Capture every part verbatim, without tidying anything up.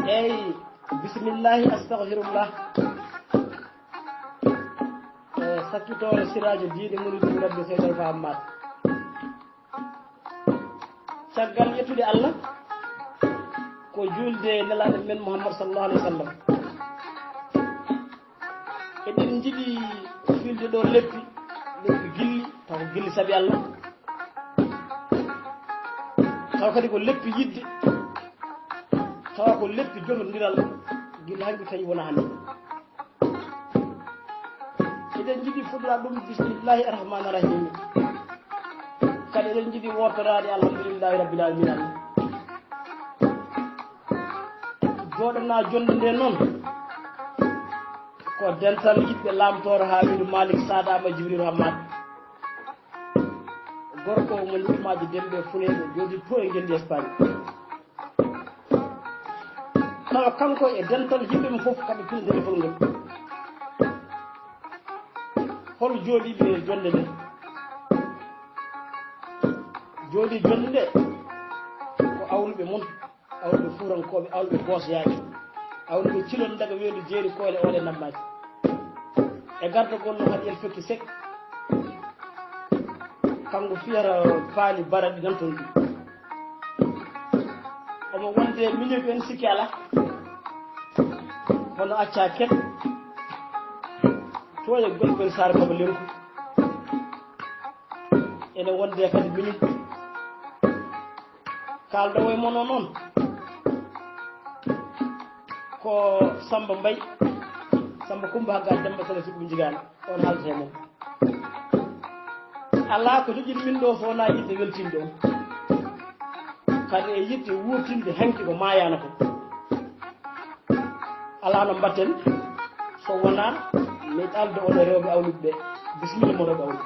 Eyi, bisimillahi, astahfirullah. E sakkitoore siraajo diine muridu rabbi Seydi Alfa Ammar. Caggal yettude Allah, ko juulde nelaaɗo men Muhammad sallallahu alaihi wasallam. Eɗen njiɗi filde ɗo leppi, leppi gilli, taw ko gilli sabi Allah. Taw kadi ko leppi yidde, tawa ko leppi jotondiral, gila hanki tawi wona hannde. Eɗen njiɗi fuɗɗoraade ɗum bismillahi arrahmani arrahimi. Kadi eɗen njiɗi wortoraade alhamdulillahi rabbil alamina. Jooɗana jonde nde noon, ko dental yiɗɓe Laamtooro Haamidu Malik Saadaama Jibril Hammaat. Gorko mo Nurmaaji Dembe Fuleeɓe, jooɗi to e ngenndi Espagne. Tawa kanko e dental yimɓe mum fof kaɓe pin dental ngol. Hol jooɗiiɓe e jonde nde? Jooɗii jonde nde ko awluɓe mum, awluɓe fuurankooɓe, awluɓe boosoyaaɓe, awluɓe cilon daga weedu jeeri koole oole nammaaji. E gardagol no haɗi el fekki sek. Kanko fiyata paali baraɗi nan toon ɗi. Omo wonde miñi ko en sikki alaa. Hono acca ket. To e gol gol saare Baba Lenku. Ene wonde kadi miñi. Kaalɗo e mon o noon ko Samba Mbaye, Samba Kumba Hagga Demba Sala Suɓu Jigaani, on haalta e mon. Alaa ko joƴƴini min ɗo so wonaa yiɗde weltinde on. Kadi e yiɗde wuurtinde hanki ko maayaano ko. Alaa no mbaɗten so wonaa mi ɗalda on e rewɓe awluɓe ɓe. Bisimilla mo rewɓe awluɓe.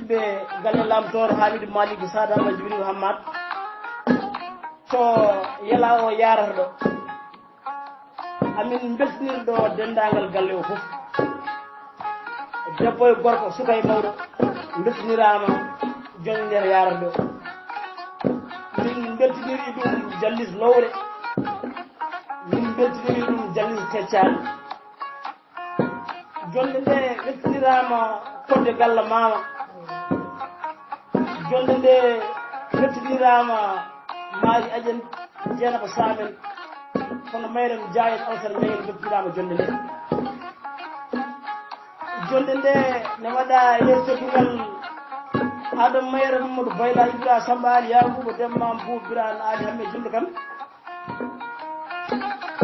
Ɓe galle Lamtoor Hamidou Malick Sadama Jibril Hammad to Yela o yarata ɗo. Amin mbeltinir ɗo denndaangal galle o fof. Debbo e gorko, suka e mawɗo, mbeltiniraama joñde nde yarata ɗo. Min mbeltiniri ɗum Jallis Lowre, min mbeltiniri ɗum Jallis Teccaani. Jonde nde weltiniraama Kodde Galla Maama. Jonde nde weltiniraama Maari Ajen Jeenaba Saamen. Kono Mayram Jaayen Alsar Mayram weltiniraama jonde nde. Jonde nde ne waɗa yeeso dugal Adama Mayra Mamadou Bayla Ibra Samba Ali Yakuba Demba Mbuub Biraan Ali Hamme Julde Kan.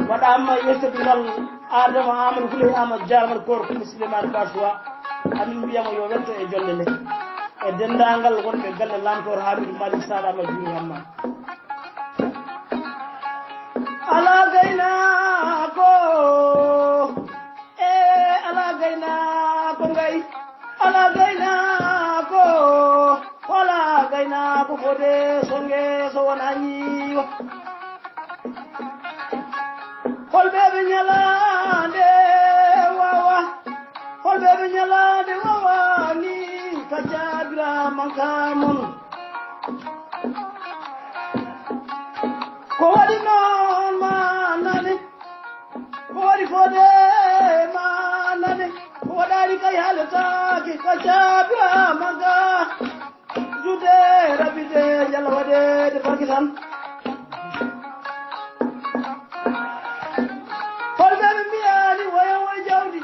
Waɗaama yettodungal Adama Amadou Houleye Amadou Diarmata Koor Kumba Souleymane Ba Soua. Amin mbiyamo yo welto e jonde nde. E denndaangal wonɓe galle Lamtoor Hamidou Malick Sall Amadou Diouf Hamma. Alaa gaynaako, e alaa gaynaako ngay, alaa gaynaako, alaa gaynaako fode songe so wonaa ñiiwa. Holɓe ɓe ñalaande wawa, holɓe ɓe ñalaande wawa ni ka jaabira manka mon. Ko waɗi noon ma nani, ko waɗi fode ma nani, ko waɗaani kay haaletaake ka jaabira manka. Jude rabide yalla waɗeede barke tan. Holɓe ɓe mbiyaani woyan woy jawdi,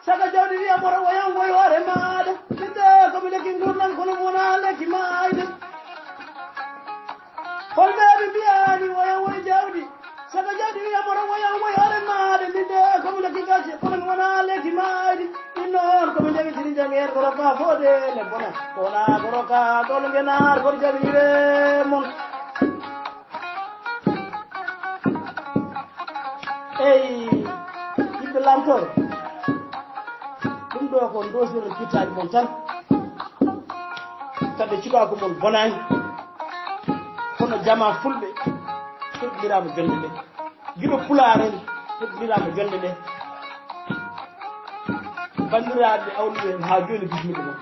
saka jawdi wiya moro woyan woy hoore maaɗa. Ɓiɓɓe ko mi lekki ngurndan kono mi wonaa lekki maayde. Holɓe ɓe mbiyaani woyan woy jawdi, saka jawdi wiya moro woyan woy hoore maaɗa. Min de ko mi lekki gasi kono mi wonaa lekki maaydi. Ɗin noon ko mi ndewi siri jageer ko rokka fode ne bona. Ko wonaa ko rokka dolo ngenaar ko jaɓi yire mon. Eyi, yimɓe Lamtoor, ɗum ɗo ko ndosirde pittaaji mon tan. Kadi cukaaku mon bonaani. Kono jama fulɓe heɓɓiraama jonde nde. Giɗo pulaar en heɓɓiraama jonde nde. Banndiraaɓe awluɓe haa jooni bismiɗo mon.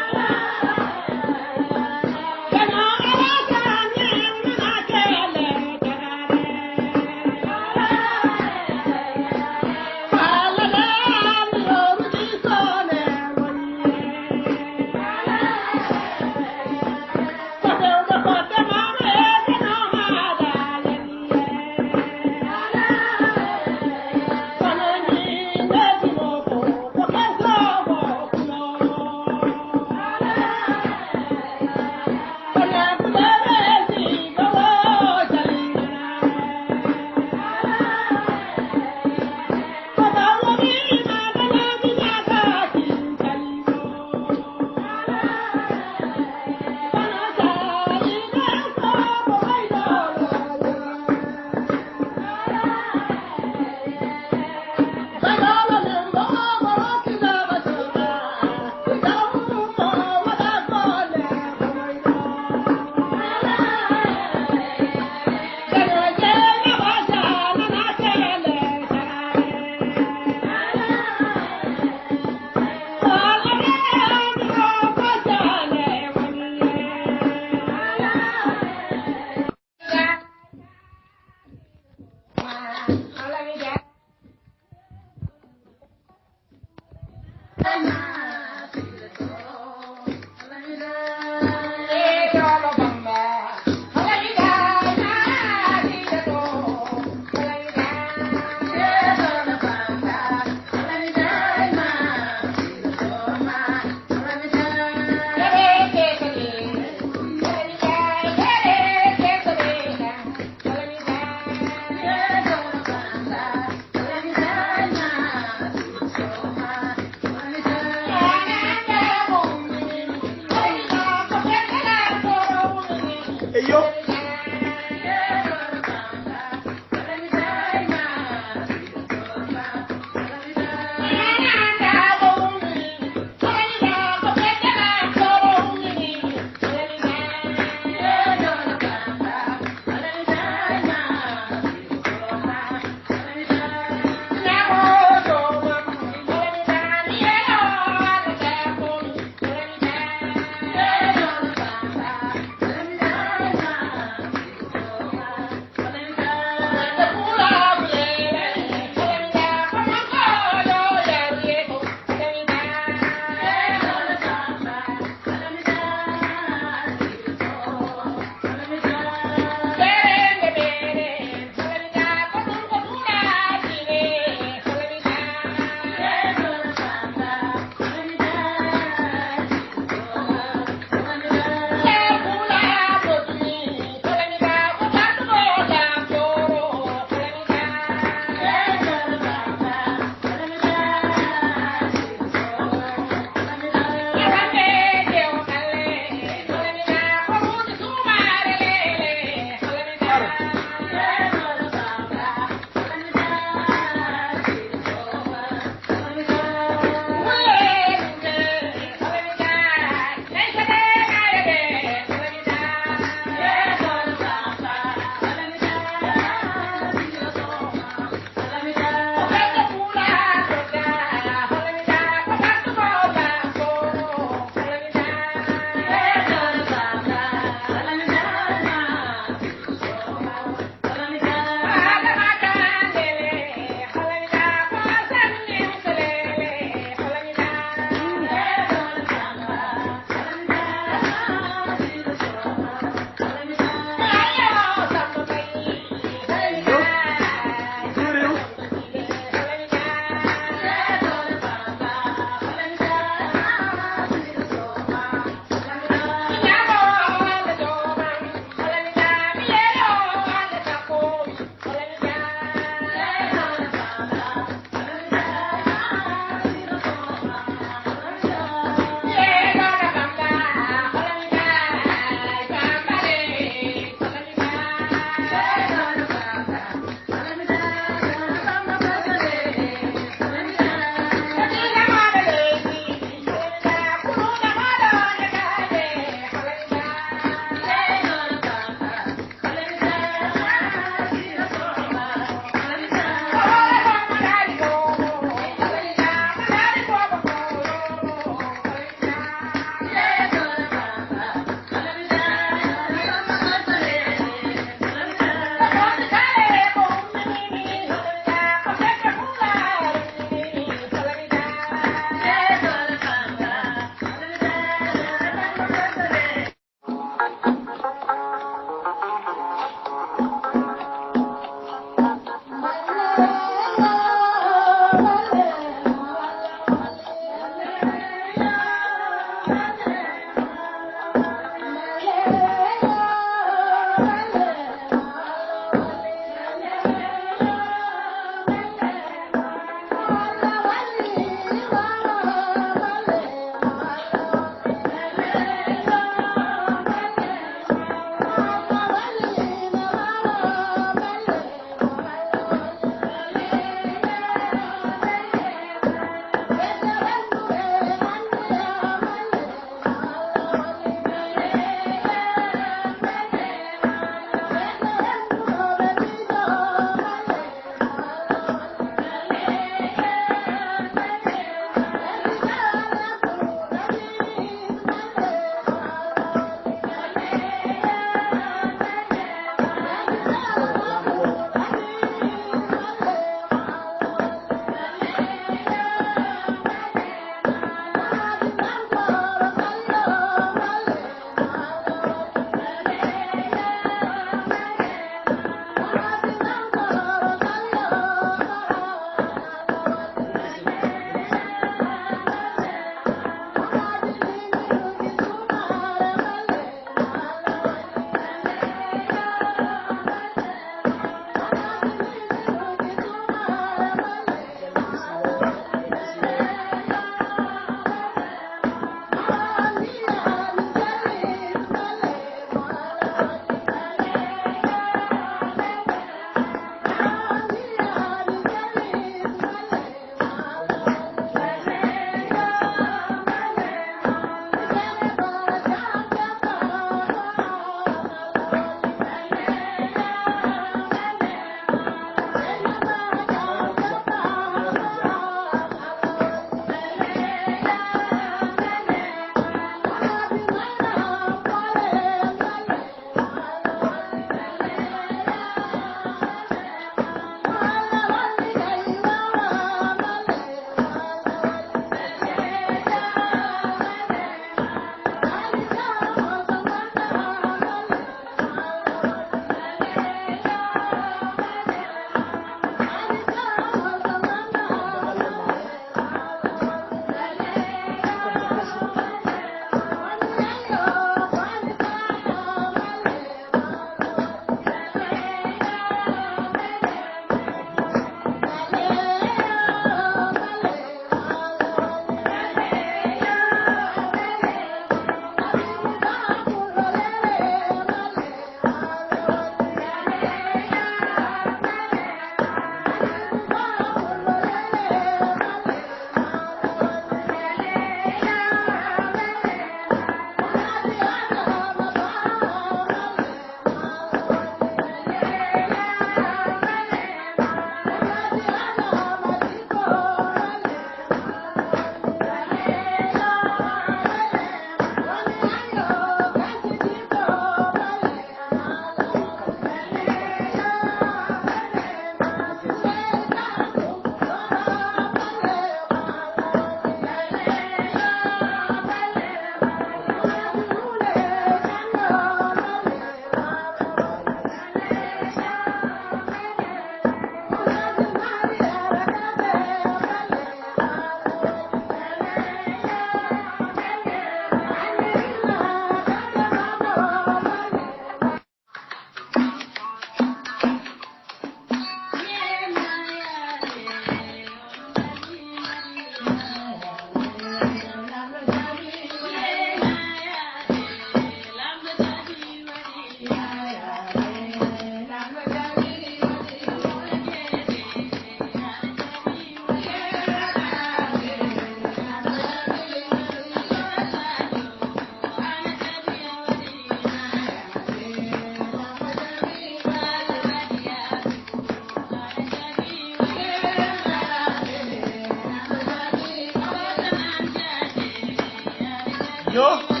Yo.